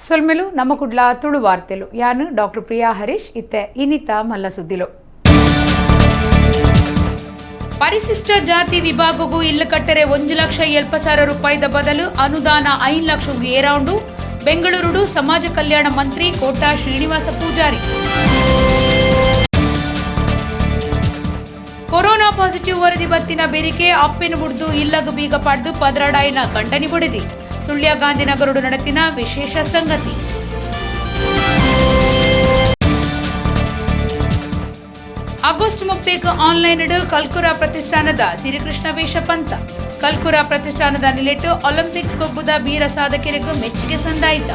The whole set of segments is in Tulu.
ಸೊಲ್ಮೆಲು ನಮ್ಮ ಕುಡ್ಲ ತುಳು ವಾರ್ತೆಲು. ಯಾನು ಡಾಕ್ಟರ್ ಪ್ರಿಯಾ ಹರೀಶ್. ಇತ್ತೆ ಇನಿತ ಮಲ್ಲ ಸುದ್ದಿಲು. ಪರಿಶಿಷ್ಟ ಜಾತಿ ವಿಭಾಗಗೂ ಇಲ್ಲು ಕಟ್ಟರೆ 1,80,000 ರೂಪಾಯಿದ ಬದಲು ಅನುದಾನ 5 ಲಕ್ಷ ಏರೌಂಡು. ಬೆಂಗಳೂರುಡು ಸಮಾಜ ಕಲ್ಯಾಣ ಮಂತ್ರಿ ಕೋಟಾ ಶ್ರೀನಿವಾಸ ಪೂಜಾರಿ. ಕೊರೋನಾ ಪಾಸಿಟಿವ್ ವರದಿ ಬತ್ತಿನ ಬೆರಿಕೆ ಅಪ್ಪೆನ ಬುಡ್ದು ಇಲ್ಲಗ ಬೀಗ ಪಾಡ್ದು ಪದ್ರಾಡಾಯಿನ ಗಂಡನಿ ಬುಡಿದಿ. ಸುಳ್ಯ ಗಾಂಧಿನಗರಡು ನಡತಿನ ವಿಶೇಷ ಸಂಗತಿ. ಆಗಸ್ಟ್ 30ಕ್ಕೆ ಆನ್ಲೈನ್ ಕಲ್ಕುರ ಪ್ರತಿಷ್ಠಾನದ ಶ್ರೀಕೃಷ್ಣ ವೇಷ ಪಂಥ. ಕಲ್ಕುರ ಪ್ರತಿಷ್ಠಾನದ ನಿಲೆಟ್ಟು ಒಲಿಂಪಿಕ್ಸ್ ಕೊಬ್ಬುದ ವೀರ ಸಾಧಕರಿಗೂ ಮೆಚ್ಚುಗೆ ಸಂದಾಯಿತ.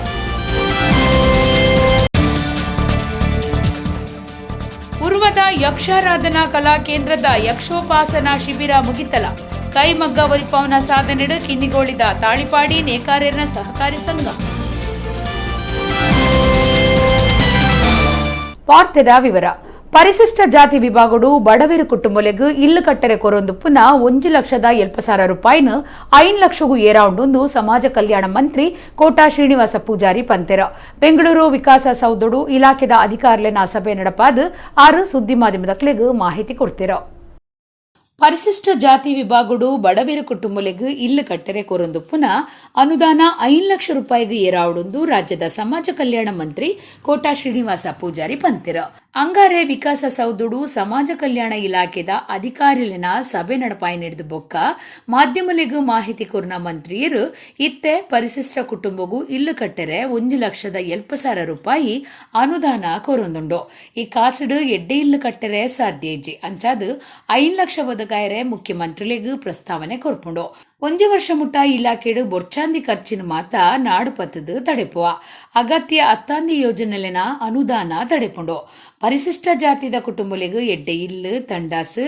ಉರ್ವದ ಯಕ್ಷಾರಾಧನಾ ಕಲಾ ಕೇಂದ್ರದ ಯಕ್ಷೋಪಾಸನಾ ಶಿಬಿರ ಮುಗಿತಲ. ಕೈಮಗ್ಗ ಒರಿಪವನ ಸಾಧನೆಡು ಕಿನ್ನಿಗೋಳಿದ ತಾಳಿಪಾಡಿ ನೇಕಾರರ ಸಹಕಾರಿ ಸಂಘ. ವಾರ್ತೆದ ವಿವರ. ಪರಿಶಿಷ್ಟ ಜಾತಿ ವಿಭಾಗಡು ಬಡವೆರು ಕುಟುಂಬಲೆಗ್ ಇಲ್ಲು ಕಟ್ಟರೆ ಕೊರೊಂದು ಪುನಃ 1,80,000 ರೂಪಾಯಿನ 5 ಲಕ್ಷಗೂ ಏರಾವುಂಡೊಂದು ಸಮಾಜ ಕಲ್ಯಾಣ ಮಂತ್ರಿ ಕೋಟಾ ಶ್ರೀನಿವಾಸ ಪೂಜಾರಿ ಪಂತೆರ. ಬೆಂಗಳೂರು ವಿಕಾಸ ಸೌಧಡು ಇಲಾಖೆದ ಅಧಿಕಾರಿಲೆನ ಸಭೆ ನಡಪಾದ್ ಆರು ಸುದ್ದಿ ಮಾಧ್ಯಮದಕ್ಲೆಗ್ ಮಾಹಿತಿ ಕೊಡ್ತಿರ. ಪರಿಶಿಷ್ಟ ಜಾತಿ ವಿಭಾಗಡು ಬಡವೆರ ಕುಟುಂಬಲೆಗ್ ಇಲ್ಲು ಕಟ್ಟರೆ ಕೊರೊಂದು ಪುನಃ ಅನುದಾನ 5 ಲಕ್ಷ ರೂಪಾಯಿಗೆ ಏರಾವುಡೊಂದು ರಾಜ್ಯದ ಸಮಾಜ ಕಲ್ಯಾಣ ಮಂತ್ರಿ ಕೋಟಾ ಶ್ರೀನಿವಾಸ ಪೂಜಾರಿ ಪಂತಿರ. ಅಂಗಾರೆ ವಿಕಾಸ ಸೌಧಡು ಸಮಾಜ ಕಲ್ಯಾಣ ಇಲಾಖೆದ ಅಧಿಕಾರಿಲಿನ ಸಭೆ ನಡಪಾಯಿ ನಡೆದು ಬೊಕ್ಕ ಮಾಧ್ಯಮಲೆಗ್ ಮಾಹಿತಿ ಕೊರ್ನ ಮಂತ್ರಿಯರು, ಇತ್ತೆ ಪರಿಶಿಷ್ಟ ಕುಟುಂಬಗೂ ಇಲ್ಲು ಕಟ್ಟರೆ 1,80,000 ರೂಪಾಯಿ ಅನುದಾನ ಕೊರೊಂದುಂಡು. ಈ ಕಾಸುಡು ಎಡ್ಡೆ ಇಲ್ಲು ಕಟ್ಟರೆ ಸಾಧ್ಯ ಇಜ್ಜಿ. ಅಂಚಾದ್ 5 ಲಕ್ಷ ಒದಗಾಯರೆ ಮುಖ್ಯಮಂತ್ರಿಲೆಗ್ ಪ್ರಸ್ತಾವನೆ ಕೊರ್ಪುಂಡು. ಒಂಜಿ ವರ್ಷ ಮುಟ್ಟ ಇಲಾಖೆಡು ಬೊರ್ಚಾಂದಿ ಖರ್ಚಿನ ಮಾತ ನಾಡು ಪತ್ತದು ತಡೆಪುವ. ಅಗತ್ಯ ಅತ್ತಾಂದಿ ಯೋಜನೆಲೆನ ಅನುದಾನ ತಡೆಪುಂಡು. ಪರಿಶಿಷ್ಟ ಜಾತಿದ ಕುಟುಂಬಲೆಗ್ ಎಡ್ಡೆ ಇಲ್ಲು, ತಂಡಾಸು,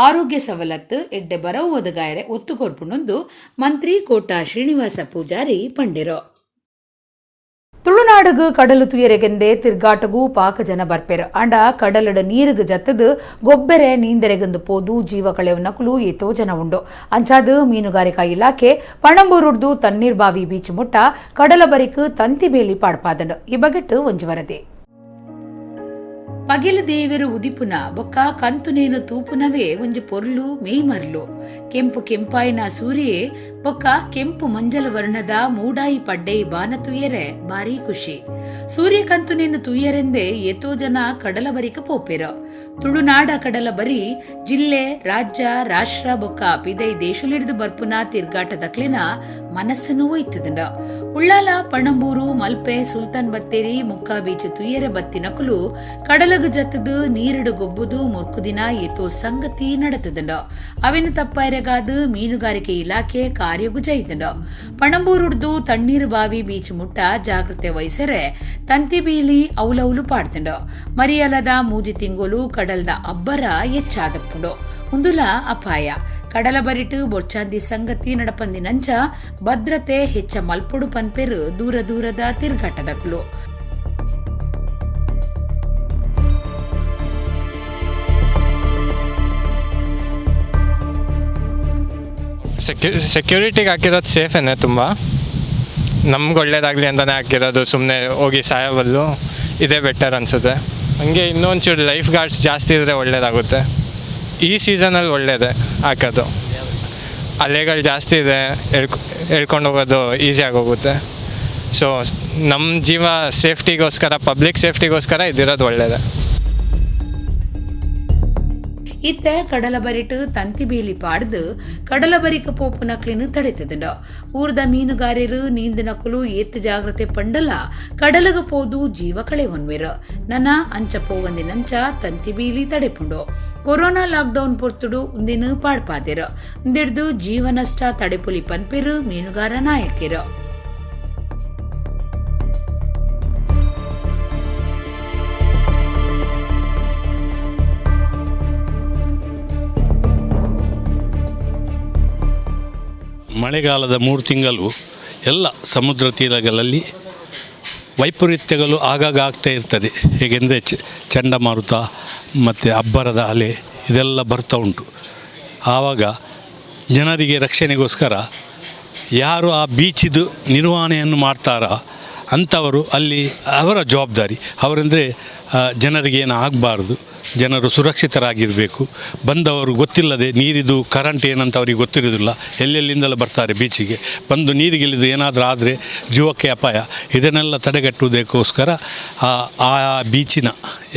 ಆರೋಗ್ಯ ಸವಲತ್ತು, ಎಡ್ಡೆ ಬರವು ಒದಗಾಯರೆ ಒತ್ತು ಕೊರ್ಪುಂಡೊಂದು ಮಂತ್ರಿ ಕೋಟಾ ಶ್ರೀನಿವಾಸ ಪೂಜಾರಿ ಪಂಡಿರು. ತುಳುನಾಡುಗು ಕಡಲು ತುಯರೆಗೆಂದೇ ತಿರ್ಗಾಟಗೂ ಪಾಕ ಜನ ಬರ್ಪೆರು. ಅಂಡ ಕಡಲಡ ನೀರುಗು ಜತ್ತದು ಗೊಬ್ಬೆರೆ ನೀಂದೆರೆಗಂದು ಪೋದು ಜೀವ ಕಳೆವು ನಕಲು ಏತೋ ಜನ ಉಂಡು. ಅಂಚಾದು ಮೀನುಗಾರಿಕಾ ಇಲಾಖೆ ಪಣಂಬೂರುಡ್ದು ತಣ್ಣೀರ್ ಬಾವಿ ಬೀಚ್ ಮುಟ್ಟ ಕಡಲ ಬರಿಕ್ ತಂತಿ ಬೇಲಿ ಪಾಡ್ಪಾದಂಡು. ಈ ಬಗೆಟ್ ಒಂಜಿ ವರದಿ. ಪಗಿಲು ದೇವೆರು ಉದಿಪುನ ಬೊಕ್ಕ ಕಂತುನೇನು ತೂಪುನವೇ ಒಂಜಿ ಪೊರ್ಲು ಮೇಯ್ಮರ್ಲು. ಕೆಂಪು ಕೆಂಪಾಯಿನ ಸೂರ್ಯೆ ಬೊಕ್ಕ ಕೆಂಪು ಮಂಜಲ ವರ್ಣದ ಮೂಡಾಯಿ ಪಡ್ಡೈ ಬಾನ ತುಯರೆ ಬಾರಿ ಖುಷಿ. ಸೂರ್ಯ ಕಂತುನೇನು ತುಯ್ಯರೆಂದೇ ಏತೋ ಜನ ಕಡಲ ಬರಿಕ ಪೋಪೆರು. ತುಳುನಾಡ ಕಡಲ ಬರಿ ಜಿಲ್ಲೆ, ರಾಜ್ಯ, ರಾಷ್ಟ್ರ ಬೊಕ್ಕ ಪಿದೈ ದೇಶಲಿಡ್ದು ಬರ್ಪುನ ತಿರ್ಗಾಟದಕ್ಲಿನ ಮನಸ್ಸನ್ನು ಒಯ್ತದಂಡ. ಉಳ್ಳಾಲ, ಪಣಂಬೂರು, ಮಲ್ಪೆ, ಸುಲ್ತಾನ್ ಬತ್ತೇರಿ, ಮುಕ್ಕಾ ಬೀಚ್ ತುಯ್ಯರೆ ಬತ್ತಿನಕುಲು ಕಡಲಗು ಜತ್ತದು ನೀರಿಡು ಗೊಬ್ಬುದು ಮುರ್ಕುದಿನ ಏತೋ ಸಂಗತಿ ನಡತದಂಡ. ಅವಿನ ತಪ್ಪಾಯರೆಗಾದು ಮೀನುಗಾರಿಕೆ ಇಲಾಖೆ ಕಾರ್ಯಗು ಜೈದಂಡ. ಪಣಂಬೂರುಡ್ದು ತಣ್ಣೀರು ಬಾವಿ ಬೀಚ್ ಮುಟ್ಟ ಜಾಗ್ರತೆ ವಹಿಸರೆ ತಂತಿ ಬೀಲಿ ಔಲೌಲು ಪಾಡ್ತಂಡ. ಮರಿಯಲದ 3 ತಿಂಗಳು ಕಡಲ್ದ ಅಬ್ಬರ ಹೆಚ್ಚಾದಪ್ಪುಂಡು. ಉಂದುಲ ಅಪಾಯ. ಕಡಲ ಬರಿಟು ಬೊರ್ಚಾಂದಿ ಸಂಗತಿ ನಡಪಂದಿನಂಚ ಭದ್ರತೆ ಹೆಚ್ಚ ಮಲ್ಪೊಡು ಪನ್ಪೆರು ದೂರ ದೂರದ ತಿರ್ಗಾಟದಕುಲು. ಸೆಕ್ಯೂರಿಟಿಗೆ ಹಾಕಿರೋದು ಸೇಫೇನೆ ತುಂಬ. ನಮ್ಗೆ ಒಳ್ಳೇದಾಗಲಿ ಅಂತಲೇ ಹಾಕಿರೋದು. ಸುಮ್ಮನೆ ಹೋಗಿ ಸಾಯೋಬದಲು ಇದೇ ಬೆಟರ್ ಅನಿಸುತ್ತೆ. ಹಂಗೆ ಇನ್ನೊಂಚೂರು ಲೈಫ್ ಗಾರ್ಡ್ಸ್ ಜಾಸ್ತಿ ಇದ್ದರೆ ಒಳ್ಳೇದಾಗುತ್ತೆ. ಈ ಸೀಸನಲ್ಲಿ ಒಳ್ಳೇದೇ ಹಾಕೋದು. ಅಲೆಗಳು ಜಾಸ್ತಿ ಇದೆ, ಎಳ್ಕೊಂಡು ಹೋಗೋದು ಈಸಿಯಾಗಿ ಹೋಗುತ್ತೆ. ಸೊ ನಮ್ಮ ಜೀವ ಸೇಫ್ಟಿಗೋಸ್ಕರ, ಪಬ್ಲಿಕ್ ಸೇಫ್ಟಿಗೋಸ್ಕರ ಇದಿರೋದು ಒಳ್ಳೇದೇ. ಇತ್ತೆ ಕಡಲ ಬರಿಟು ತಂತಿ ಬೇಲಿ ಪಾಡ್ದು ಕಡಲ ಬರಿಕ ಪೋಪುನಕ್ಲಿನ ತಡೆತದಂಡ. ಊರ್ದ ಮೀನುಗಾರರು ನೀಂದಿನಕುಲು ಏತ್ ಜಾಗ್ರತೆ ಪಂಡಲ ಕಡಲಗ ಪೋದು ಜೀವ ಕಳೆವನ್ವೆರು. ನನ ಅಂಚ ಪೋವಂದಿನಂಚ ತಂತಿ ಬೀಲಿ ತಡೆಪುಂಡು. ಕೊರೋನಾ ಲಾಕ್ಡೌನ್ ಪೊರ್ತುಡು ಉಂದಿನ ಪಾಡ್ಪಾದೆರು. ಉಂದಿಡ್ದು ಜೀವ ನಷ್ಟ ತಡೆಪುಲಿ ಪನ್ಪೆರು ಮೀನುಗಾರ ನಾಯಕಿರು. ಮಳೆಗಾಲದ 3 ತಿಂಗಳು ಎಲ್ಲ ಸಮುದ್ರ ತೀರಗಳಲ್ಲಿ ವೈಪರೀತ್ಯಗಳು ಆಗಾಗ ಆಗ್ತಾ ಇರ್ತದೆ. ಹೇಗೆಂದರೆ ಚಂಡಮಾರುತ ಮತ್ತು ಅಬ್ಬರದ ಅಲೆ ಇದೆಲ್ಲ ಬರ್ತಾ ಉಂಟು. ಆವಾಗ ಜನರಿಗೆ ರಕ್ಷಣೆಗೋಸ್ಕರ ಯಾರು ಆ ಬೀಚಿದು ನಿರ್ವಹಣೆಯನ್ನು ಮಾಡ್ತಾರ ಅಂಥವರು ಅಲ್ಲಿ ಅವರ ಜವಾಬ್ದಾರಿ. ಅವರೆಂದರೆ ಜನರಿಗೆ ಏನು ಆಗಬಾರ್ದು, ಜನರು ಸುರಕ್ಷಿತರಾಗಿರಬೇಕು. ಬಂದವರು ಗೊತ್ತಿಲ್ಲದೆ ನೀರಿದು ಕರೆಂಟ್ ಏನಂತ ಅವರಿಗೆ ಗೊತ್ತಿರೋದಿಲ್ಲ, ಎಲ್ಲೆಲ್ಲಿಂದಲೂ ಬರ್ತಾರೆ ಬೀಚಿಗೆ ಬಂದು ನೀರಿಗಿಳಿದು ಏನಾದರೂ ಆದರೆ ಜೀವಕ್ಕೆ ಅಪಾಯ. ಇದನ್ನೆಲ್ಲ ತಡೆಗಟ್ಟುವುದಕ್ಕೋಸ್ಕರ ಆ ಆ ಬೀಚಿನ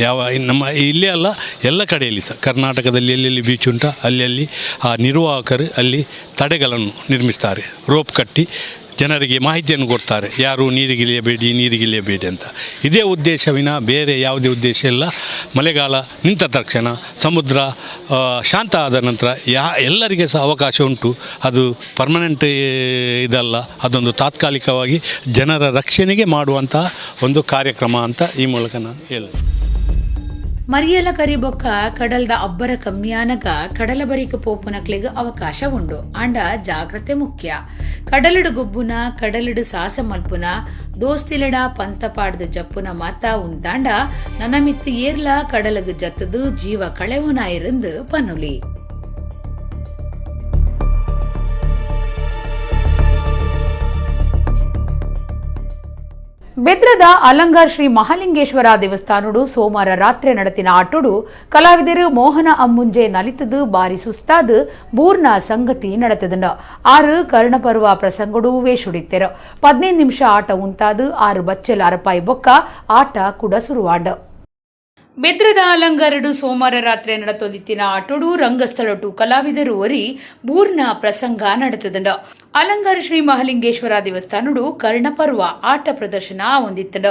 ಯಾವ ನಮ್ಮ ಇಲ್ಲೇ ಅಲ್ಲ, ಎಲ್ಲ ಕಡೆಯಲ್ಲಿ ಸಹ ಕರ್ನಾಟಕದಲ್ಲಿ ಎಲ್ಲೆಲ್ಲಿ ಬೀಚ್ ಉಂಟು ಅಲ್ಲಿ ಆ ನಿರ್ವಾಹಕರು ಅಲ್ಲಿ ತಡೆಗಳನ್ನು ನಿರ್ಮಿಸ್ತಾರೆ. ರೋಪ್ ಕಟ್ಟಿ ಜನರಿಗೆ ಮಾಹಿತಿಯನ್ನು ಕೊಡ್ತಾರೆ, ಯಾರು ನೀರಿಗಿಳಿಯಬೇಡಿ, ನೀರಿಗಿಳಿಯಬೇಡಿ ಅಂತ. ಇದೇ ಉದ್ದೇಶ ವಿನ ಬೇರೆ ಯಾವುದೇ ಉದ್ದೇಶ ಇಲ್ಲ. ಮಳೆಗಾಲ ನಿಂತ ತಕ್ಷಣ ಸಮುದ್ರ ಶಾಂತ ಆದ ನಂತರ ಎಲ್ಲರಿಗೆ ಸಹ ಅವಕಾಶ ಉಂಟು. ಅದು ಪರ್ಮನೆಂಟ್ ಇದಲ್ಲ, ಅದೊಂದು ತಾತ್ಕಾಲಿಕವಾಗಿ ಜನರ ರಕ್ಷಣೆಗೆ ಮಾಡುವಂತಹ ಒಂದು ಕಾರ್ಯಕ್ರಮ ಅಂತ ಈ ಮೂಲಕ ನಾನು ಹೇಳಿ. ಮರಿಯಲ ಕರಿಬೊಕ್ಕ ಕಡಲ್ದ ಅಬ್ಬರ ಕಮ್ಮಿಯಾನಗ ಕಡಲ ಬರಿಕ ಪೋಪುನಕ್ಲೆಗ್ ಅವಕಾಶ ಉಂಡು. ಆಂಡ ಜಾಗ್ರತೆ ಮುಖ್ಯ. ಕಡಲಿಡು ಗೊಬ್ಬುನ, ಕಡಲಿಡು ಸಾಸ ಮಲ್ಪುನ, ದೋಸ್ತಿಲಡ ಪಂತ ಪಾಡ್ದ ಜಪ್ಪುನ ಮಾತ ಉಂತಾಂಡ ನನಮಿತ್ತು ಏರ್ಲ ಕಡಲಗ್ ಜತ್ತದು ಜೀವ ಕಳೆವುನಾಯಿರಂದು ಪನುಲಿ. ಬೆದ್ರದ ಅಲಂಗಾರ್ ಶ್ರೀ ಮಹಾಲಿಂಗೇಶ್ವರ ದೇವಸ್ಥಾನಡು ಸೋಮವಾರ ರಾತ್ರಿ ನಡೆತಿನ ಆಟೋಡು ಕಲಾವಿದರು ಮೋಹನ ಅಮ್ಮುಂಜೆ ನಲಿತದು ಬಾರಿ ಸುಸ್ತಾದ ಬೂರ್ನ ಸಂಗತಿ ನಡೆತದನು. 6 ಕರ್ಣಪರ್ವ ಪ್ರಸಂಗಡು ವೇಷುಡಿತ್ತೆರು. 15 ನಿಮಿಷ ಆಟ ಉಂತಾದು 6 ಬಚ್ಚೆಲ್ ಅರಪಾಯಿ ಬೊಕ್ಕ ಆಟ ಕೂಡ ಶುರುವಾಂಡ. ಬೆದ್ರದ ಅಲಂಗಾರಡು ಸೋಮವಾರ ರಾತ್ರಿ ನಡೆತೊಂದಿತ್ತಿನ ಆಟೋಡು ರಂಗಸ್ಥಳಟು ಕಲಾವಿದರು ಒರಿ ಬೂರ್ನ ಪ್ರಸಂಗ ನಡೆತದಂಡ. ಅಲಂಗಾರ ಶ್ರೀ ಮಹಾಲಿಂಗೇಶ್ವರ ದೇವಸ್ಥಾನಡು ಕರ್ಣಪರ್ವ ಆಟ ಪ್ರದರ್ಶನ ಹೊಂದಿತ್ತಂಡ.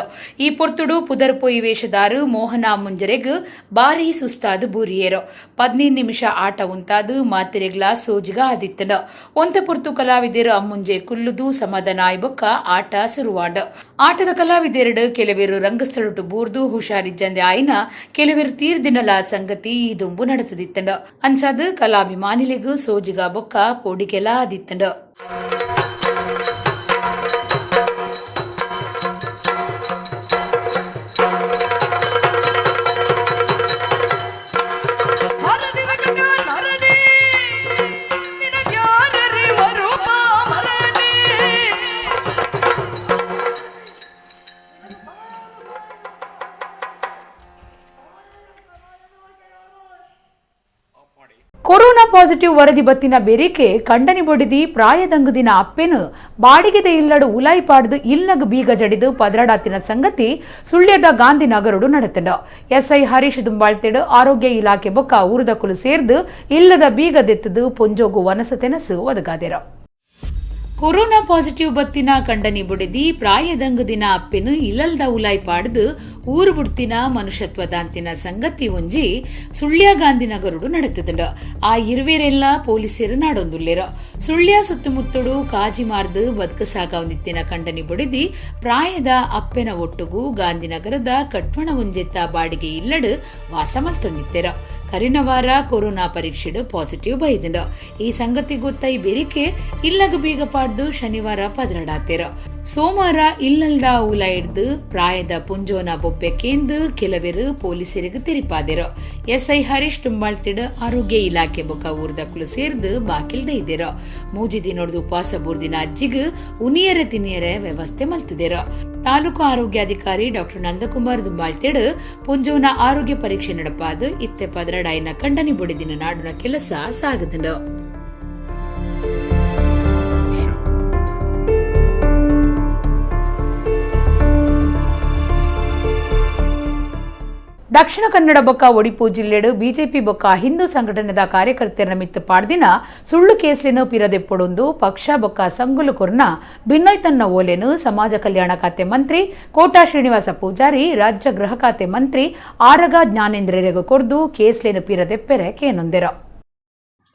ಈ ಪೊರ್ತುಡು ಪುದರ್ಪೊಯಿ ವೇಷದಾರು ಮೋಹನ ಮುಂಜರೆಗ್ ಬಾರಿ ಸುಸ್ತಾದ ಬೂರಿಯೇರು. 15 ನಿಮಿಷ ಆಟ ಉಂತಾದು ಮಾತಿರೆಗ್ಲ ಸೋಜಿಗ ಆದಿತ್ತಂಡ. ಒಂತ ಪೊರ್ತು ಕಲಾವಿದರು ಅಮ್ಮುಂಜೆ ಕುಲ್ಲುದು ಸಮಾಧಾನ ಆಯ್ಬೊಕ್ಕ ಆಟ ಶುರುವಾಂಡ. ಆಟದ ಕಲಾವಿದೆರಡು ಕೆಲವರು ರಂಗಸ್ಥಳಟು ಬೂರ್ದು ಹುಷಾರಿಜ್ಜಂದೆ ಆಯ್ನ ಕೆಲವರು ತೀರ್ದಿನಲ ಸಂಗತಿ ಈ ದುಂಬು ನಡೆತದಿತ್ತಂಡ. ಅಂಚಾದ ಕಲಾಭಿಮಾನಿಲಿಗೂ ಸೋಜಿಗ ಬೊಕ್ಕ ಪೋಡಿಕೆಲ ಆದಿತ್ತಂಡ. ಕೊರೋನಾ ಪಾಸಿಟಿವ್ ವರದಿ ಬತ್ತಿನ ಬೆರಿಕೆ ಕಂಡನಿ ಬೊಡಿದಿ ಪ್ರಾಯದಂಗದಿನ ಅಪ್ಪೆನು ಬಾಡಿಗೆದ ಇಲ್ಲಡು ಉಲಾಯಿ ಪಾಡ್ದು ಇಲ್ಲಗ್ ಬೀಗ ಜಡಿದು ಪದರಡಾತಿನ ಸಂಗತಿ ಸುಳ್ಯದ ಗಾಂಧಿನಗರಡು ನಡೆತಂಡ. ಎಸ್ಐ ಹರೀಶ್ ದುಂಬಾಳ್ತೇಡು ಆರೋಗ್ಯ ಇಲಾಖೆ ಬೊಕ್ಕ ಊರುದಕುಲು ಸೇರ್ದು ಇಲ್ಲದ ಬೀಗ ದೆತ್ತದು ಪೊಂಜೋಗು ವನಸ ತೆನಸು ಒದಗಾದೆರ. ಕೊರೋನಾ ಪಾಸಿಟಿವ್ ಬತ್ತಿನ ಕಂಡನಿ ಬುಡಿದಿ ಪ್ರಾಯದಂಗದಿನ ಅಪ್ಪೆನು ಇಲ್ಲಲ್ದ ಉಲಾಯಿ ಪಾಡ್ದು ಊರು ಬುಡ್ತಿನ ಮನುಷ್ಯತ್ವದಾಂತಿನ ಸಂಗತಿ ಒಂಜಿ ಸುಳ್ಯ ಗಾಂಧಿನಗರುಡು ನಡೆತದಂಡ. ಆ ಇರುವೇರೆಲ್ಲ ಪೊಲೀಸರು ನಾಡೊಂದುಲ್ಲೇರ. ಸುಳ್ಯ ಸುತ್ತಮುತ್ತಡು ಕಾಜಿ ಮಾರ್ದು ಬದುಕು ಸಾಗವನಿತ್ತಿನ ಕಂಡನಿ ಬುಡಿದಿ ಪ್ರಾಯದ ಅಪ್ಪೆನ ಒಟ್ಟುಗು ಗಾಂಧಿನಗರದ ಕಟ್ವಣ ಒಂಜೆತ್ತ ಬಾಡಿಗೆ ಇಲ್ಲಡು ವಾಸ ಮಲ್ತೊಂದಿತ್ತೆರ. ಕರಿನವಾರ ಕೊರೋನಾ ಪರೀಕ್ಷೆಡು ಪಾಸಿಟಿವ್ ಬೈದಂಡ. ಈ ಸಂಗತಿ ಗೊತ್ತೈ ಬೆರಿಕೆ ಇಲ್ಲಗ ಬೀಗ ಪಾಡ್ದು ಶನಿವಾರ ಪದರಡಾತೆರ. ಸೋಮವಾರ ಇಲ್ಲಲ್ದ ಉಲ ಹಿಡ್ದು ಪ್ರಾಯದ ಪುಂಜೋನ ಬೊಬ್ಬೆ ಕೇಂದು ಕೆಲವರು ಪೊಲೀಸರಿಗೆ ತಿರಿಪಾದೆರು. ಎಸ್ಐ ಹರೀಶ್ ತುಂಬಾಳ್ತಿಡು ಆರೋಗ್ಯ ಇಲಾಖೆ ಬೊಕ್ಕ ಊರ್ದಕ್ಕಲು ಸೇರ್ದು ಬಾಕಿಲ್ದ ಇದ್ದೀರ. ಮೂಜಿ ದಿನೊಡ್ದು ಉಪವಾಸ ಬೂರ್ದಿನ ಅಜ್ಜಿಗ್ ಉನಿಯರೆ ತಿನಿಯರೆ ವ್ಯವಸ್ಥೆ ಮಲ್ತಿದೆರು. ತಾಲೂಕು ಆರೋಗ್ಯಾಧಿಕಾರಿ ಡಾಕ್ಟರ್ ನಂದಕುಮಾರ್ ದುಂಬಾಳ್ತೇಡು ಪುಂಜೋನ ಆರೋಗ್ಯ ಪರೀಕ್ಷೆ ನಡಪಾದು ಇತ್ತೆ ಪದರಡಾಯಿನ ಕಂಡನಿ ಬೊಡಿದಿನ ನಾಡುನ ಕೆಲಸ ಸಾಗದಂಡು. ದಕ್ಷಿಣ ಕನ್ನಡ ಬೊಕ್ಕ ಒಡಿಪು ಜಿಲ್ಲೆಡು ಬಿಜೆಪಿ ಬೊಕ್ಕ ಹಿಂದೂ ಸಂಘಟನೆದ ಕಾರ್ಯಕರ್ತರ ಮಿತ್ತು ಪಾಡ್ದಿನ ಸುಳ್ಳು ಕೇಸ್ಲಿನ ಪಿರದೆಪ್ಪೊಡೊಂದು ಪಕ್ಷ ಬೊಕ್ಕ ಸಂಗುಲು ಕೊರ್ನ ಭಿನ್ನೈತನ್ನ ಓಲೆನು ಸಮಾಜ ಕಲ್ಯಾಣ ಖಾತೆ ಮಂತ್ರಿ ಕೋಟಾ ಶ್ರೀನಿವಾಸ ಪೂಜಾರಿ ರಾಜ್ಯ ಗೃಹ ಖಾತೆ ಮಂತ್ರಿ ಆರಗ ಜ್ಞಾನೇಂದ್ರರೆಗೂ ಕೊರ್ದು ಕೇಸ್ಲೇನು ಪಿರದೆಪ್ಪೆರೆ ಕೇನೊಂದೆರ.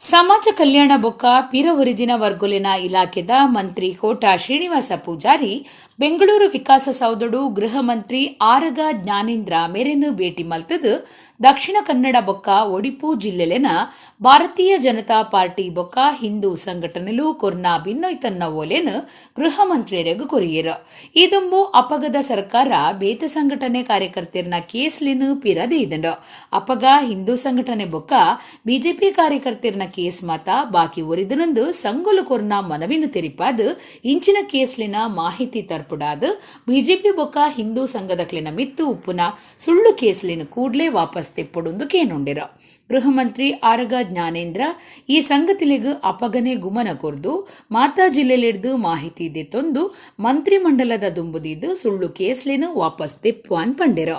ಸಮಾಜ ಕಲ್ಯಾಣ ಬೊಕ್ಕ ಪಿರವರಿದಿನ ವರ್ಗುಲಿನ ಇಲಾಖೆದ ಮಂತ್ರಿ ಕೋಟಾ ಶ್ರೀನಿವಾಸ ಪೂಜಾರಿ ಬೆಂಗಳೂರು ವಿಕಾಸಸೌಧಡು ಗೃಹ ಮಂತ್ರಿ ಆರಗ ಜ್ಞಾನೇಂದ್ರ ಮೇರೆನು ಭೇಟಿ ಮಲ್ತದು Dakshina Kannada ಬೊಕ್ಕ ಒಡಿಪು ಜಿಲ್ಲೆಲೆನ ಭಾರತೀಯ ಜನತಾ ಪಾರ್ಟಿ ಬೊಕ್ಕ ಹಿಂದೂ ಸಂಘಟನೆಲು ಕೊರ್ನ ಬಿನ್ನೊಯ್ತನ್ನ ಓಲೆನ್ ಗೃಹ ಮಂತ್ರಿಯರೆಗ್ ಕೊರಿಯೆರ್. ಈ ದುಂಬು ಅಪಗದ ಸರ್ಕಾರ ಬೇತೆ ಸಂಘಟನೆ ಕಾರ್ಯಕರ್ತೆರ್ನ ಕೇಸ್ಲೆನ್ ಪಿರದೆಯ್ದಂಡ್. ಅಪಗ ಹಿಂದೂ ಸಂಘಟನೆ ಬೊಕ್ಕ ಬಿಜೆಪಿ ಕಾರ್ಯಕರ್ತೆರ್ನ ಕೇಸ್ ಮಾತ ಬಾಕಿ ಒರಿದನಂದು ಸಂಗೊಲು ಕೊರ್ನ ಮನವಿನು ತೆರಿಪಾದ್ ಇಂಚಿನ ಕೇಸ್ಲಿನ ಮಾಹಿತಿ ತರ್ಪುಡಾದ್ ಬಿಜೆಪಿ ಬೊಕ್ಕ ಹಿಂದೂ ಸಂಘದಕ್ಲೆನ ಮಿತ್ತು ಉಪ್ಪುನ ಸುಳ್ಳು ಕೇಸ್ಲಿನ ಕೂಡ್ಲೇ ವಾಪಸ್ ತೆಪ್ಪೊಡುಂದು ಕೇನುಂಡಿರ. ಗೃಹ ಮಂತ್ರಿ ಆರಗ ಜ್ಞಾನೇಂದ್ರ ಈ ಸಂಗತಿಲೆಗ್ ಅಪಗನೆ ಗುಮನ ಕೊರ್ದು ಮಾತಾ ಜಿಲ್ಲೆಲಿಡ್ದು ಮಾಹಿತಿ ದೆತ್ತೊಂದು ಮಂತ್ರಿಮಂಡಲದ ದುಂಬುದಿದ್ದು ಸುಳ್ಳು ಕೇಸ್ಲಿನ ವಾಪಸ್ ತೆಪ್ಪುವಾನ್ ಪಂಡೆರ.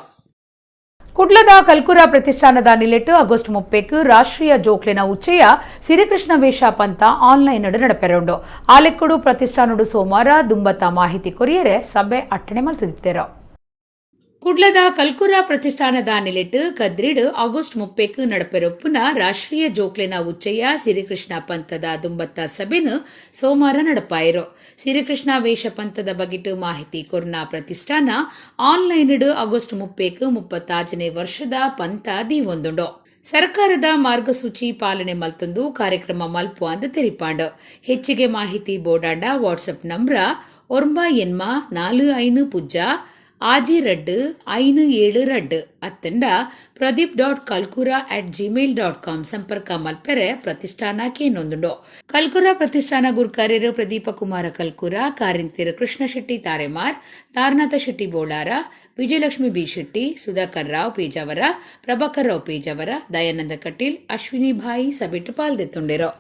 ಕುಡ್ಲದ ಕಲ್ಕುರ ಪ್ರತಿಷ್ಠಾನದ ನಿಲೆಟ್ಟು ಆಗಸ್ಟ್ 30 ರಾಷ್ಟ್ರೀಯ ಜೋಕ್ಲೆನ ಉಚ್ಚಯ ಸಿರಿಕೃಷ್ಣ ವೇಷ ಪಂತ ಆನ್ಲೈನ್ ನಡಪೆರುಂಡು. ಆಲೆಕ್ಕಡು ಪ್ರತಿಷ್ಠಾನಡು ಸೋಮವಾರ ದುಂಬತ್ತ ಮಾಹಿತಿ ಕೊರಿಯರೆ ಸಭೆ ಅಟ್ಟಣೆ ಮಲ್ತಿದ್ದರು. ಕುಡ್ಲದ ಕಲ್ಕುರ ಪ್ರತಿಷ್ಠಾನದ ನಿಲೆಟ್ಟು ಕದ್ರಿಡ್ ಆಗಸ್ಟ್ 30 ನಡಪೆರೊಪ್ಪುನ ರಾಷ್ಟ್ರೀಯ ಜೋಕ್ಲೆನ ಉಚ್ಚಯ ಸಿರಿಕೃಷ್ಣ ಪಂಥದ ದುಂಬತ್ತ ಸಭೆನು ಸೋಮವಾರ ನಡಪಾಯಿರು. ಸಿರಿಕೃಷ್ಣ ವೇಷ ಪಂಥದ ಬಗೆಟು ಮಾಹಿತಿ ಕೊರ್ನ ಪ್ರತಿಷ್ಠಾನ ಆನ್ಲೈನ್ ಆಗಸ್ಟ್ 30 36ನೇ ವರ್ಷದ ಪಂಥ ದೀವೊಂದುಂಡು. ಸರ್ಕಾರದ ಮಾರ್ಗಸೂಚಿ ಪಾಲನೆ ಮಲ್ತೊಂದು ಕಾರ್ಯಕ್ರಮ ಮಲ್ಪು ಅಂದ್ ತೆರಿಪಾಂಡು. ಹೆಚ್ಚಿಗೆ ಮಾಹಿತಿ ಬೋಡಾಂಡ ವಾಟ್ಸಪ್ ನಂಬ್ರ 9 8 4 5 0 6 5 7 2 ಅತ್ತಂಡ pradeep.kalkura@gmail.com ಸಂಪರ್ಕ ಮಲ್ಪೆರೆ ಪ್ರತಿಷ್ಠಾನ ಕೇನೊಂದುಂಡು. ಕಲ್ಕುರ ಪ್ರತಿಷ್ಠಾನ ಗುರ್ಕಾರ್ಯರು ಪ್ರದೀಪ ಕುಮಾರ ಕಲ್ಕುರ, ಕಾರಿಂತಿರು ಕೃಷ್ಣ ಶೆಟ್ಟಿ ತಾರೆಮಾರ್, ತಾರನಾಥ ಶೆಟ್ಟಿ ಬೋಳಾರ, ವಿಜಯಲಕ್ಷ್ಮಿ ಬಿ ಶೆಟ್ಟಿ, ಸುಧಾಕರ್ ರಾವ್ ಪೇಜಾವರ, ಪ್ರಭಾಕರ್ ರಾವ್ ಪೇಜಾವರ, ದಯಾನಂದ ಕಟೀಲ್, ಅಶ್ವಿನಿ ಭಾಯಿ ಸಭೆಟ್ಟು ಪಾಲ್ದೆತ್ತುಂಡಿರು.